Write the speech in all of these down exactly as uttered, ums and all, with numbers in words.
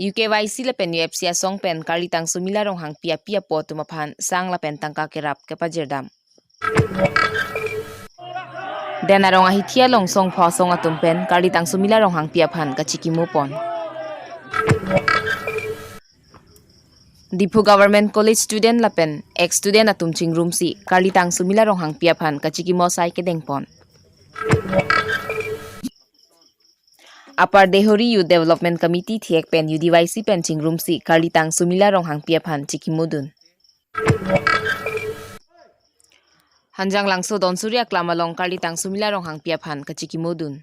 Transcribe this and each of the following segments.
U K Y C lapen U F C asong pen Karlitang Sumila Ronghangpi api apo atum aphan sang lapen tangka kerap kepajirdam. Den Arong ahithi along songpho asong atum pen Karlitang Sumila Ronghangpi aphan kachikimo pon. Diphu Government College student lapen ex student atum chingrumsi Karlitang Sumila Ronghangpi aphan kachikimo asai kedeng pon. Upper Deihori Youth Development Committee thek pen U D Y C pen chingrumsi Karlitang Sumila Ronghangpi aphan chikimo dun. Hanjanglangso Donsuri aklam along Karlitang Sumila Ronghangpi aphan kachikimo dun.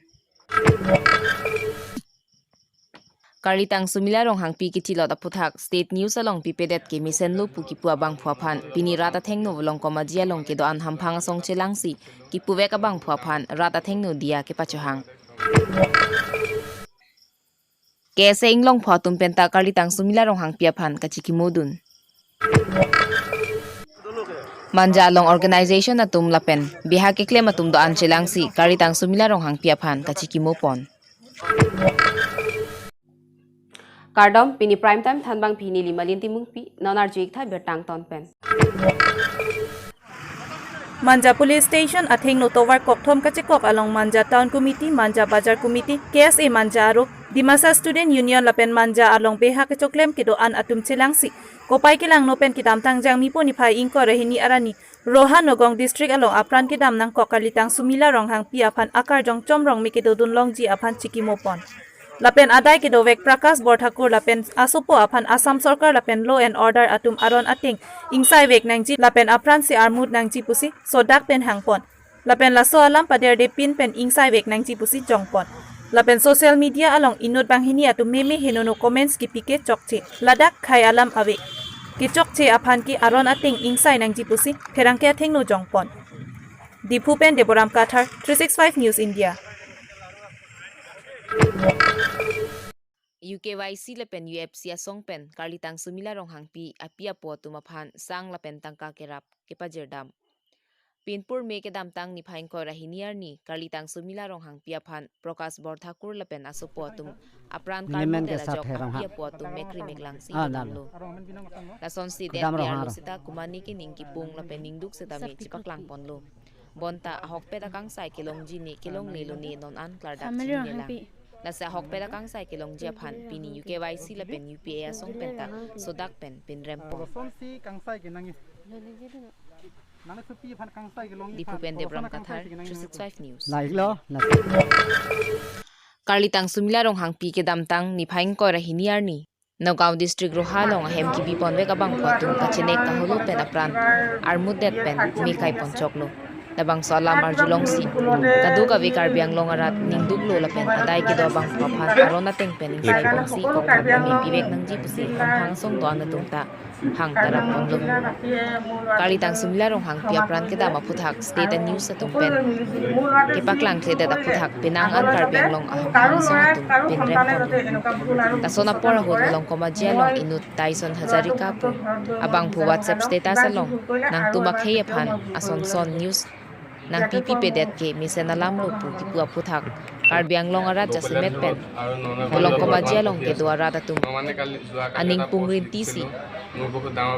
Karlitang Sumila Ronghangpi kithilot aphuthak State News along pipedet ke mesenlo pu kipu abangphu aphan pini rat athengno Volongkom Aji along kedo-an hamphang asong chelangsi kipuvek abangphu aphan rat athengno diya kepachohang. K S A inglongpho atum penta Karlitang Sumila Ronghangpi aphan kachikimo dun. Manja along organization atum lapen bihak keklem atum do-an chelangsi Karlitang Sumila Ronghangpi aphan kachikimo pon. Kardom, pini prime time thanbang pini Limalin Timungpi, non arju-ik tha birta angton pen. Manja Police Station athengno tovar kokthom kachekok along Manja Town Committee, Manja Bazar Committee, K S A Manja arup, Dimasa Student Union lapen Manja along bihak kechoklem kedo-an atum chelangsi kopai kelangno pen kedamtang Jangmipo niphai ingkoi ra hini arni Roha Nagaon District along apran kedam nangkok Karlitang Sumila Ronghangpi aphan akarjong Chomrong me kedodun longji aphan chikimo pon. Lapen adai kedovek Prakash Borthakur lapen asopo aphan Assam Sorkar lapen Law and Order atum aron ateng ingsaivek nangji lapen apransi armut nangji pusi sodak pen hangpon. Lapen laso alam paderde pin pen ingsaivek nangji pusi jongpon. Lapen social media along inut banghini atum meme henono comments kipi ke chokche. Ladak khei alam ave. Kechokche aphan ke aron ateng ingsai nangji pusi pherangke athengno jongpon. Diphu pen Deboram Kathar, three six five News India. U K Y C lapen U F C asong pen Karlitang Sumila Ronghangpi api apo atum aphan sang lapen tangka kerap kepajirdam. Pinpur me kedamtang niphai ingkoi ra hini arni Karlitang Sumila Ronghangpi aphan Prakash Borthakur lapen asopo atum apran Nimen karmudel ke ajok sathe Ronghang. Api apo atum mekri meklangsi Ah, kedamlo. Lasonsi Kedam det Ronghang. Arlo seta kumani ke ning kipung lapen ningduk setame chepaklang ponlo. Bonta ahokpet akangsai kelongji ne kelonglelo ne non an klardak Family chininelang. Ronghangpi. Lasi ahokpet akangsai kelongji aphan pini U K Y C lapen U P A asong penta sodak pen pinrem pon. Lasonsi kangsai ke nangji. Nang supi aphan kangsai kelongji Diphu aphan. Pen Deboram Kathar, three six five News. Naiklo, naik. Karlitang Sumila Ronghangpi kedamtang niphai ingkoi ra hini arni Nagaon District Roha along ahem kibi ponvek abangphu atum kachenek kaholo pen apran armut det pen mekai ponchoklo. Labangso alam arjulongsi kadokave Karbi Anglong arat ningduklo lapen adai kedo abangphu aphan aron ateng pen ingsai ponsi kokthap kami pivek nangji pusi hamphang asong do-an atum ta hang tarap ponlo. Karlitang Sumila Ronghangpi apran kedam aphuthak State and News atum pen kepaklang kledet aphuthak penang an Karbi Anglong ahamphang asong atum pinrem ponlo. Lason apor ahut Volongkom Aji along inut Tyson Hazarika pu abangphu WhatsApp status along nangtum akhei aphan ason son news nangpipi pedet ke mesen alamlo pu kipu aphuthak Karbi Anglong arat jasemet pen Volongkom Aji along kedo arat atum aning pungrinti si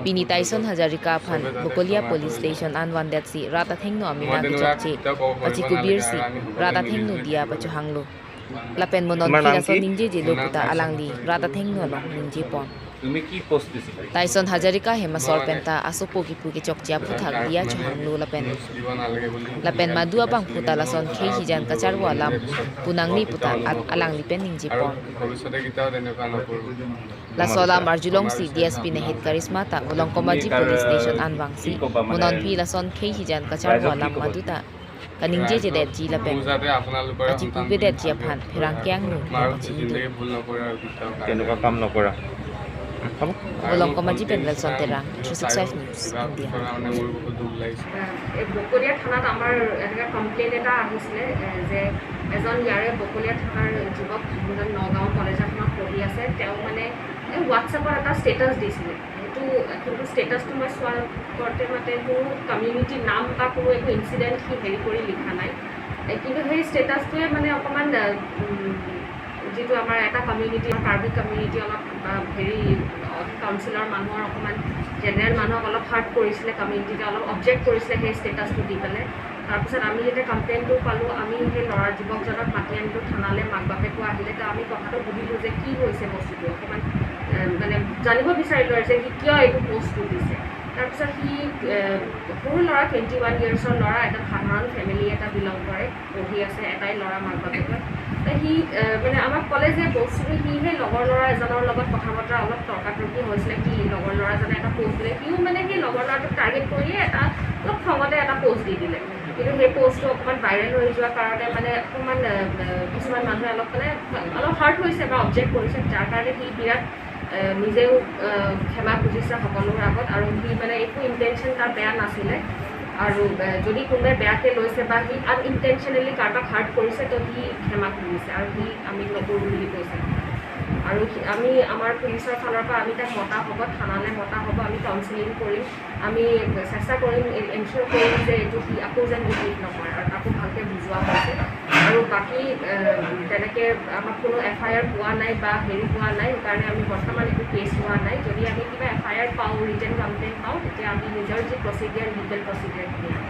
pini Tyson Hazarika aphan Bokolia Police Station an vandetsi rat athengno amena kechokche pachikubirsi rat athengno diya pachohanglo. Lapen mo non Kiman phi lason nangji? Ningjejelo puta alangli rat athengno along ningje pon. তুমি কি পোস্ট দিছিলা? Tyson Hazarika hem asor penta asopo kipu kechokche aphuthak diya chohanglo lapen, lapen madu abangphu ta lason khei hijan kacharvo alam pu nangji puta at alangli pen ningje pon. ভৱিষ্যতে কেতিয়াও তেনেকুৱা নকৰোঁ। Laso alam arjulongsi D S P Nahit Karisma ta Volongkom Aji Police Station an vangsi mo non phi lason khei hijan kacharvo alam madu ta kaningjejedetji lapen kachipu pedetji aphan pherangke angno pachini do. ভুল নকৰে আৰু কেতিয়াও। তেনেকুৱা কাম নকৰা। হ'ব। Volongkom Aji pen Nelson Terang, three six five News, India. মানে মোৰ বহুত দুখ লাগিছে। এই বকলীয়া থানাত আমাৰ এনেকুৱা কমপ্লেইন এটা আহিছিলে, এ, যে এজন ইয়াৰে বকলীয়া থানাৰ যুৱক, যোনজন নগাঁও কলেজ এখনত পঢ়ি আছে, তেওঁ মানে এই WhatsApp-ত এটা ষ্টেটাছ দিছিলে। সেইটো, কিন্তু ষ্টেটাছটো মই চোৱা কৰোঁতে মানে কোনো কমিউনিটি নাম বা কোনো একো ইনচিডেণ্ট সি হেৰি কৰি লিখা নাই। এ, কিন্তু সেই ষ্টেটাছটোৱে মানে অকণমান, এ, উম, যিটো আমাৰ এটা কমিউনিটি, কাৰ্বি কমিউনিটি অলপ, আহ, হেৰি, কাউন্সিলৰ মানুহৰ অকণমান, জেনেৰেল মানুহক অলপ হাৰ্ট কৰিছিলে, কমিউনিটিতে অলপ অবজেক্ট কৰিছিলে সেই ষ্টেটাছটো দি পেলাই। তাৰপিছত আমি যেতিয়া কমপ্লেইনটো পালোঁ, আমি সেই ল'ৰা যুৱকজনক মাতি আনিলোঁ থানালৈ, মাক বাপেকো আহিলে। তো আমি কথাটো সুধিলোঁ যে কি হৈছে বস্তুটো, অকণমান, এ, মানে জানিব বিচাৰিলোঁ আৰু যে সি কিয় এইটো পষ্টটো দিছে। তাৰপিছত সি, এ, সৰু ল'ৰা, টুৱেণ্টি ওৱান ইয়াৰ্ছৰ ল'ৰা, এটা সাধাৰণ ফেমিলি এটা বিলং কৰে, পঢ়ি আছে, এটাই ল'ৰা মাক বাপেকৰ। তো সি, এ, মানে আমাক ক'লে যে বস্তুটো সি সেই লগৰ ল'ৰা এজনৰ লগত কথা বতৰা অলপ তৰ্কাতৰ্কি হৈছিলে, কি লগৰ ল'ৰাজনে এটা পষ্ট দিলে, সিও মানে সেই লগৰ ল'ৰাটোক টাৰ্গেট কৰিয়ে এটা অলপ খঙতে এটা পষ্ট দি দিলে। কিন্তু সেই পষ্টটো অকণমান ভাইৰেল হৈ যোৱাৰ কাৰণে মানে অকণমান, এ, এ, কিছুমান মানুহে অলপ মানে অলপ হাৰ্ট হৈছে বা অবজেক্ট কৰিছে, যাৰ কাৰণে সি বিৰাট, এ, নিজেও, এ, ক্ষমা খুজিছে সকলোৰ আগত। আৰু সি মানে একো ইণ্টেনশ্যন তাৰ বেয়া নাছিলে। আৰু, এ, যদি কোনোবাই বেয়াকে লৈছে বা সি আনইণ্টেনশ্যনেলি কাৰোবাক হাৰ্ট কৰিছে, তো সি ক্ষমা খুজিছে আৰু সি আমি নকৰোঁ বুলি কৈছে। আৰু সি, আমি আমাৰ পুলিচৰ ফালৰ পৰা আমি তাক মতা হ'ব, থানালৈ মতা হ'ব, আমি কাউন্সেলিং কৰিম, আমি চেষ্টা কৰিম, এ-, এনচিয়ৰ কৰিম যে এইটো সি আকৌ যেন ৰিপিট নহয় আৰু তাকো ভালকৈ বুজোৱা হৈছে। আৰু বাকী, এ, তেনেকে আমাক কোনো এফ আই আৰ পোৱা নাই বা হেৰি পোৱা নাই, সেইকাৰণে আমি বৰ্তমান একো কেছ লোৱা নাই। যদি আমি কিবা এফ আই আৰ পাওঁ, ৰিটেন কমপ্লেইন পাওঁ, তেতিয়া আমি নিজৰ যি প্ৰচিডিয়াৰ, লিগেল প্ৰচিডিয়াৰখিনি আমি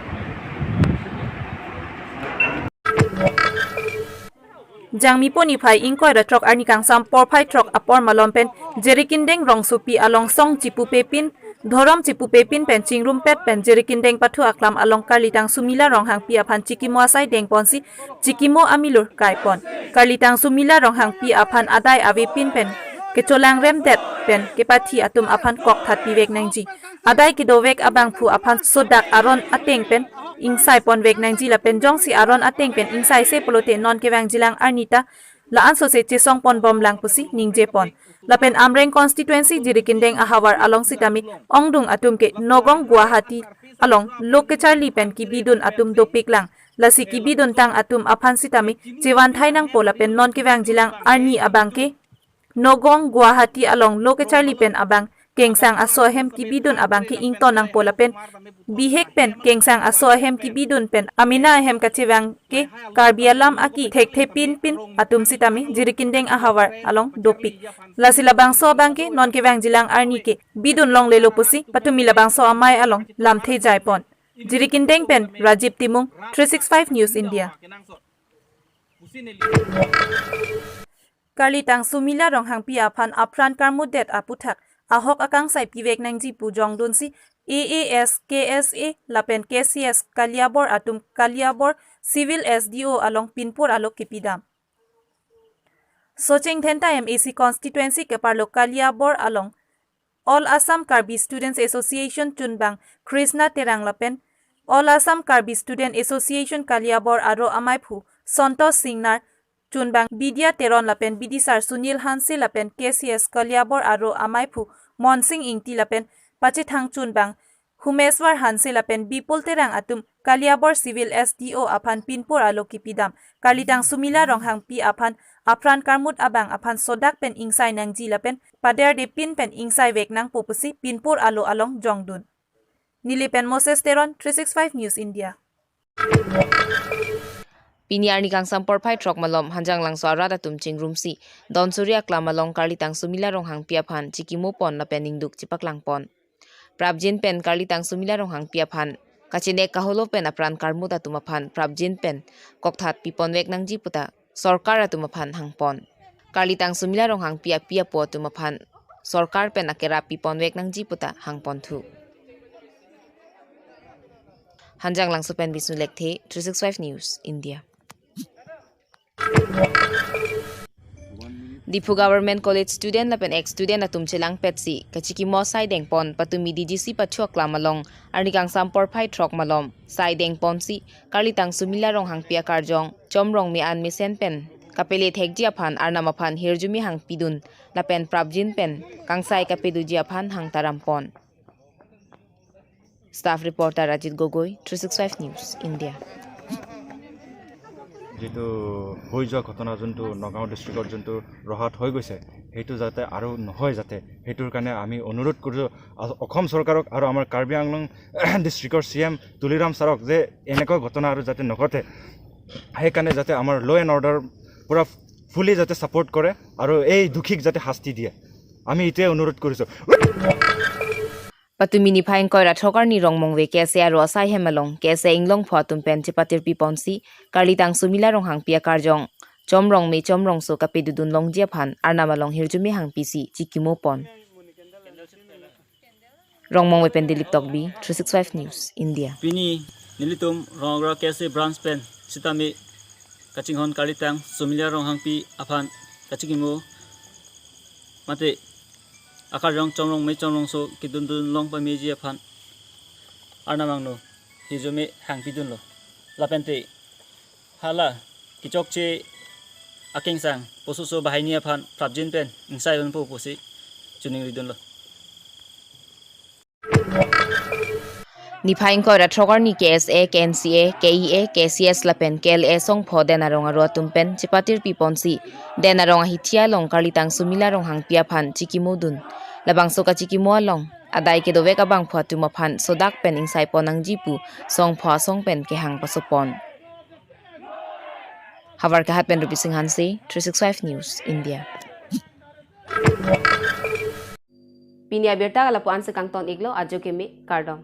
Jangmi poni phai ingkoi ra throk arni kangsam porphai throk apor malom pen Jirikindeng rongsopi along song chipupe pin, dhorom chipupe pin pen chingrumpet pen Jirikindeng pathu aklam along Karlitang Sumila Ronghangpi aphan chikimo asai dengponsi chikimo amilur kaipon. Karlitang Sumila Ronghangpi aphan adai ave pin pen kecholangremdet pen kepathi atum aphan kokthat pivek nangji. Adai kedovek abangphu aphan sodak aron ateng pen ingsai ponvek nangji lapen jongsi aron ateng pen ingsaise pulote non kevangjilang arni ta la-ansose chesong ponbomlang pusi ningjepon. Lapen Amreng constituency Jirikindeng ahavar along sitame ongdung atum ke Nagaon Guwahati along lok kecharli pen kebidun atum dopiklang. Lasi kebiduntang atum aphan sitame chevanthai nangpo lapen non kevangjilang arni abangke Nagaon Guwahati along lok kecharli pen abang kengsang aso ahem kebidun abangke ington nangpo lapen bihek pen kengsang aso ahem kebidun pen amena ahem kachevang ke Karbi alam aki thekthe pinpin atum sitame Jirikindeng ahavar along dopik. Lasi labangso abangke non kevangjilang arni ke bidun longlelo pusi patumi labangso amei along lamthe jaipon. Jirikindeng pen Rajib Timung, three six five News India. Karlitang Sumila Ronghangpi aphan apran karmutdet aputhak ahok akangsai pivek nangji pu jongdunsi A A S, K S A lapen K C S Kaliabor atum Kaliabor Civil S D O along pinpur alo kipidam. Socheng Dhenta M A C constituency keparlo Kaliabor along All Assam Karbi Students Association chunbang Krishna Terang lapen All Assam Karbi Student Association Kaliabor aro amaiphu Santosh Singnar, chunbang Bidya Teron lapen bidisar Sunil Hanse lapen K C S Kaliabor aro amaiphu Monsing Ingti lapen pachethang chunbang Humeswar Hanse lapen Bipul Terang atum Kaliabor Civil S D O aphan pinpur alo kipidam. Karlitang Sumila Ronghangpi aphan apran karmut abang aphan sodak pen ingsai nangji lapen paderde pin pen ingsai vek nangpo pusi pinpur alo along jongdun. Neli pen Moses Teron, three six five News India. Pini arni kangsam porphai throk malom Hanjanglangso arat atum chingrumsi Donsuri aklam along Karlitang Sumila Ronghangpi aphan chikimo pon lapen ningduk chipaklang pon. Prapjin pen Karlitang Sumila Ronghangpi aphan kachenek kaholo pen apran karmut atum aphan prapjin pen kokthat piponvek nangji puta sorkar atum aphan hangpon. Karlitang Sumila Ronghangpi api apo atum aphan sorkar pen akerap piponvek nangji puta hangponthu. Hanjanglangso pen Bisnu Lekthe, three six five News India. Diphu Government College student lapen ex student atum chelangpetsi kachikimo asai dengpon patumi D G C pathu aklam along arni kangsam porphai throk malom sai dengponsi Karlitang Sumila Ronghangpi akarjong Chom Rongme an mesen pen kapele thekji aphan arnam aphan hirjume hangpidun lapen prapjin pen kangsai kapedoji aphan hangtarampon. Staff reporter Ajit Gogoi, three six five News India. যিটো হৈ যোৱা ঘটনা, যোনটো নগাঁও ডিষ্ট্ৰিক্টত যোনটো ৰহাত হৈ গৈছে, সেইটো যাতে আৰু নহয়, যাতে সেইটোৰ কাৰণে আমি অনুৰোধ কৰিছোঁ আ-, অসম চৰকাৰক আৰু আমাৰ কাৰ্বি আংলং ডিষ্ট্ৰিক্টৰ চি এম তুলিৰাম ছাৰক যে এনেকুৱা ঘটনা আৰু যাতে নঘটে, সেইকাৰণে যাতে আমাৰ ল' এণ্ড অৰ্ডাৰ পূৰা ফুলি যাতে ছাপোৰ্ট কৰে আৰু এই দুখীক যাতে শাস্তি দিয়ে, আমি এইটোৱে অনুৰোধ কৰিছোঁ। Patumi niphai ingkoi ra throk arni Rongmongve K S A aro asai hem along K S A inglongpho atum pen chepatirpi ponsi karlitang Sumila Ronghangpi akarjong Chomrong Me Chomrongso kapedodun longji aphan Arnam along hirjume hangpisi chikimo pon. Rongmongve pen Dilip Tokbi, three six five News, India. Pini nelitum Ronggra K S A branch pen sitame kachinghon karlitang Sumila Ronghangpi aphan kachikimo mate akarjong Chomrong Me Chomrongso kedodun long pameji aphan Arnam angno hirjume hangpidunlo. Lapente hala kechokche akengsang pososo banghini aphan prapjin pen ingsai unpo pusi choningridunlo. Niphai ingkoi ra throk arni K S A, K N C A, K E A, K C S lapen K L A songpho Den Arong aro atum pen chepatirpi ponsi Den Arong ahithi along karlitang Sumila Ronghangpi aphan chikimodun. Labangso kachikimo along adai kedovek abangphu atum aphan sodak pen ingsai pon nangji pu songpho asong pen kehang pasopon. Howraghat pen Rupi Singh Hanse, three six five News, India. Pini abirta lapu-an si kangton-iklo, ajo keme, kardom.